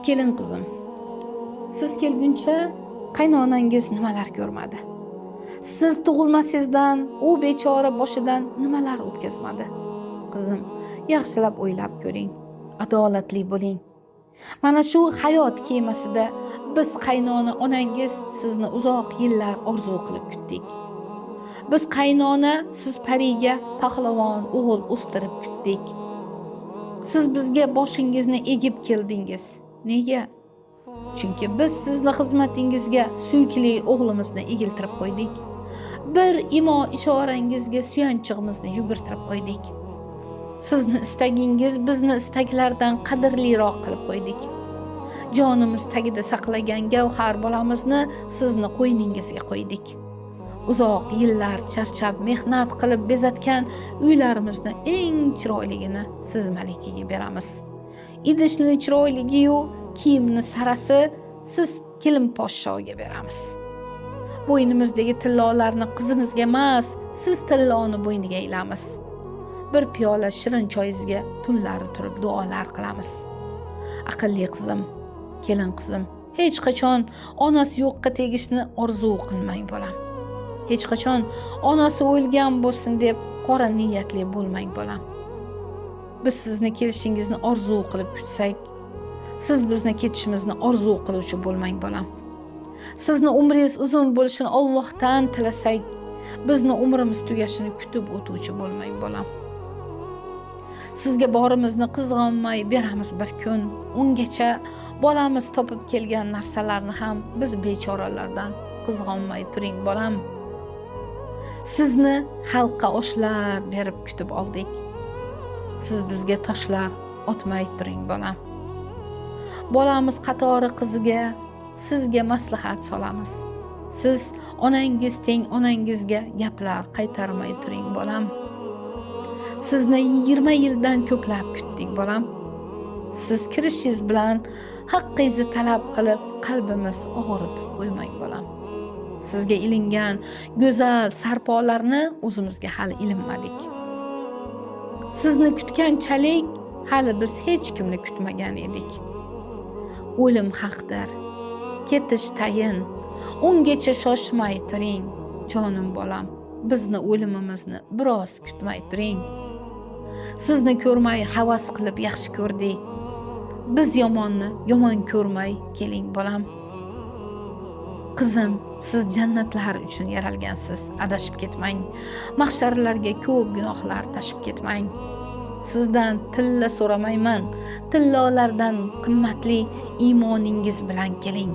Kelin qizim, siz kelguncha qaynonangiz nimalar ko'rmadi? Siz tug'ilmasingizdan u bechora boshidan nimalar o'tkazmadi? Qizim, yaxshilab o'ylab ko'ring, adolatli bo'ling. Mana shu hayot kemasida biz qaynona onangiz sizni uzoq yillar orzu qilib kutdik. Biz qaynona siz pariga pahlavon o'g'il o'stirib kutdik. Siz bizga boshingizni egib keldingiz. Nega? Chunki biz sizni xizmatingizga suyukli o'g'limizni egiltirib qo'ydik. Bir imo ishorangizga suyanchig'imizni yugurtirib qo'ydik. Sizni istagingiz bizni istaklardan qadrliroq qilib qo'ydik. Jonimiz tagida saqlagan gavhar bolamizni sizni qo'yningizga qo'ydik. Uzoq yillar charchab mehnat qilib bezatgan uylarimizni eng chiroyligini siz malikaga beramiz. Idishni chiroyligi-yu kiyimni sarasi siz kelin poshshoga beramiz. Bo'ynimizdagi tillolarni qizimizga emas, siz tilloni bo'yniga ilamiz. Bir piyola shirin choyingizga tunlari turib duolar qilamiz. Aqlli qizim, kelin qizim, hech qachon onasi yo'qqa tegishni orzu qilmang bolam. Hech qachon onasi o'lgan bo'lsin deb qora niyatli bo'lmang bolam. Biz sizni kelishingizni orzu qilib kutsak, siz bizni ketishimizni orzu qiluvchi bo'lmang bolam. Sizni umringiz uzun bo'lishini Allohdan tilasak, bizni umrimiz tugashini kutib o'tuvchi bo'lmang bolam. Sizga borimizni qizg'onmay beramiz bir kun. Ungacha bolamiz topib kelgan narsalarni ham biz bechoralardan qizg'onmay turing bolam. Sizni xalqqa oshlar berib kutib oldik. Siz bizga toshlar otmay turing bolam. Bolamiz qatori qizga sizga maslahat solamiz. Siz onangiz teng onangizga gaplar qaytarmay turing bolam. Sizni 20 yildan ko'plab kutdik bolam. Siz kirishingiz bilan haqqingizni talab qilib qalbimiz og'ritib qo'ymang bolam. Sizga ilingan go'zal sarpolarni o'zimizga hali ilinmadik. Sizni kutganchalik hali biz hech kimni kutmagan edik. O'lim haqdir, ketish tayin. Ungacha shoshmay turing, jonim bolam. Bizni o'limimizni biroz kutmay turing. Sizni ko'rmay havas qilib yaxshi ko'rdik. Biz yomonni yomon ko'rmay keling bolam. Qizim, siz jannatlar uchun yaralgansiz, adashib ketmang. Mahsharlarga ko'p gunohlar tashib ketmang. Sizdan tilla so'ramayman, tillolardan qimmatli iymoningiz bilan keling.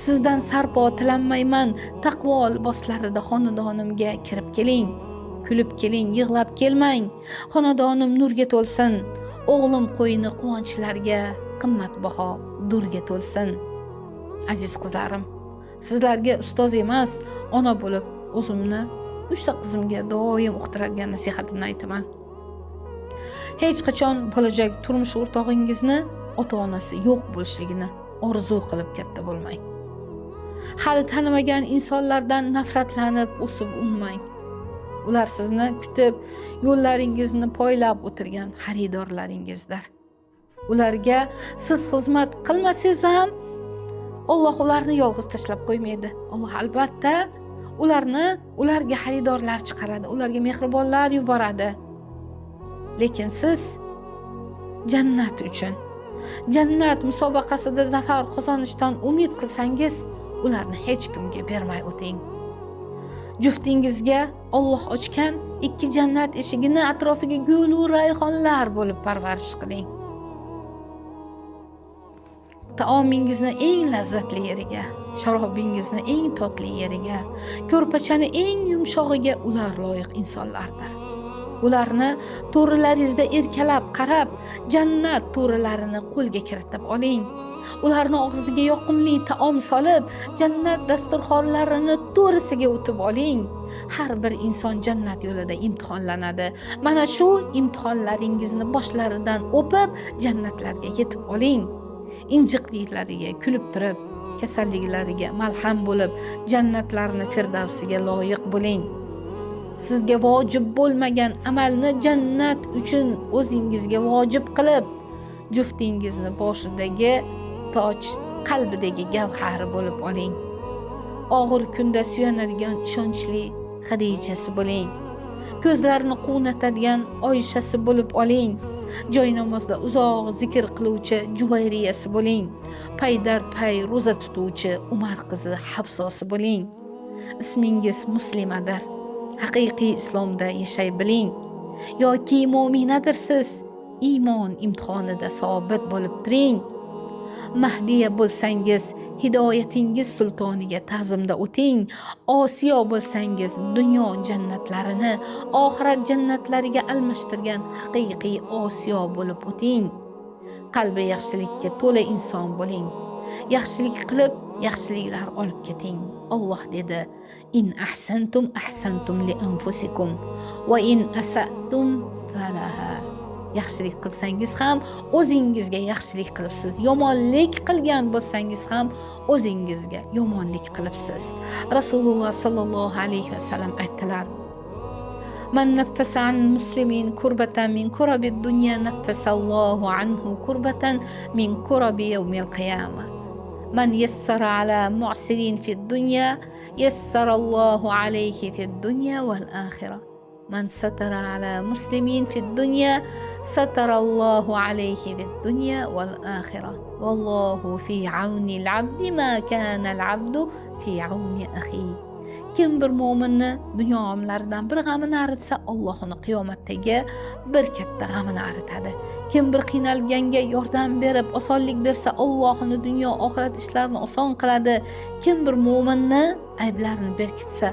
Sizdan sarpo tilanmayman, taqvo liboslarida xonadonimga kirib keling. Kulib keling, yig'lab kelmang. Xonadonim nurga to'lsin. O'g'lim qo'yni quvonchlarga, qimmatbaho durga to'lsin. Aziz qizlarim, sizlarga ustoz emas, ona bo'lib o'zimni 3 ta qizimga doim uqtiradigan nasihatimni aytaman. Hech qachon bo'lajak turmush o'rtog'ingizni ota-onasi yo'q bo'lishligini orzu qilib katta bo'lmang. Hali tanimagan insonlardan nafratlanib o'sib unmang. Ular sizni kutib, yo'llaringizni poylab o'tirgan xaridorlaringizdir. Ularga siz xizmat qilmasangiz ham Alloh ularni yolg'iz tashlab qo'ymaydi. Alloh albatta ularga xaridorlar chiqaradi, ularga mehribonlar yuboradi. Lekin siz jannat uchun, jannat musobaqasida zafar qozonishdan umid qilsangiz, ularni hech kimga bermay o'ting. Juftingizga Alloh ochgan 2 jannat eshigini atrofiga gul va rayhonlar bo'lib parvarish qiling. Taomingizni eng lazzatli yeriga, sharobingizni eng totli yeriga, ko'rpachani eng yumshog'iga ular loyiq insonlardir. Ularni to'rilaringizda erkalab qarab, jannat to'rilarini qo'lga kiritib oling. Ularni og'ziga yoqimli taom solib, jannat dasturxonlarini to'risiga o'tib oling. Har bir inson jannat yo'lida imtihonlanadi. Mana shu imtihonlaringizni boshlaridan o'pib, jannatlarga yetib oling. Injiqliklariga kulib turib, kasalliklariga malham bo'lib, jannatlarni firdavsiga loyiq bo'ling. Sizga vojib bo'lmagan amalni jannat uchun o'zingizga vojib qilib, juftingizni boshidagi toj, qalbidagi gavhari bo'lib oling. Og'ir kunda suyanadigan ishonchli Xadijasi bo'ling. Ko'zlarini quvnatadigan Oyshasi bo'lib oling. Joy namozda uzoq zikr qiluvchi Juvayriyasi bo'ling. Paydarpay ro'za tutuvchi Umar qizi Hafsosi bo'ling. Ismingiz Muslimadir. Haqiqiy islomda yashay biling. Yoki mo'minadirsiz, iymon imtihonida sobit bo'lib turing. Mahdiya bo'lsangiz, hidoyatingiz sultoniga ta'zimda o'ting. Osiyo bo'lsangiz, dunyo jannatlarini oxirat jannatlariga almashtirgan haqiqiy Osiyo bo'lib o'ting. Qalbi yaxshilikka to'la inson bo'ling. Yaxshilik qilib, yaxshiliklar olib keting. Alloh dedi: "In ahsantum ahsantum li anfusikum va in asatum falaha." Yaxshilik qilsangiz ham o'zingizga yaxshilik qilibsiz, yomonlik qilgan bo'lsangiz ham o'zingizga yomonlik qilibsiz. Rasululloh sallallohu alayhi vasallam aytdilar: "Man naffasa an muslimin kurbatan min kurabi dunya naffasallohu anhu kurbatan min kurabi yawmil qiyamah. Man yassara ala mu'sirin fid dunya yassarallohu alayhi fid dunya wal akhirah. Man satara ala muslimin fid dunya satarallohu alayhi fid dunya wal akhirah. Vallohu fi auni al-abdi ma kana al-abdu fi auni akhihi." Kim bir mo'minni dunyo g'amlaridan bir g'amini aritsa, Alloh uni qiyomatdagi bir katta g'amini aritadi. Kim bir qiynalganga yordam berib, osonlik bersa, Alloh uni dunyo oxirat ishlarini oson qiladi. Kim bir mo'minni ayblarini berkitsa,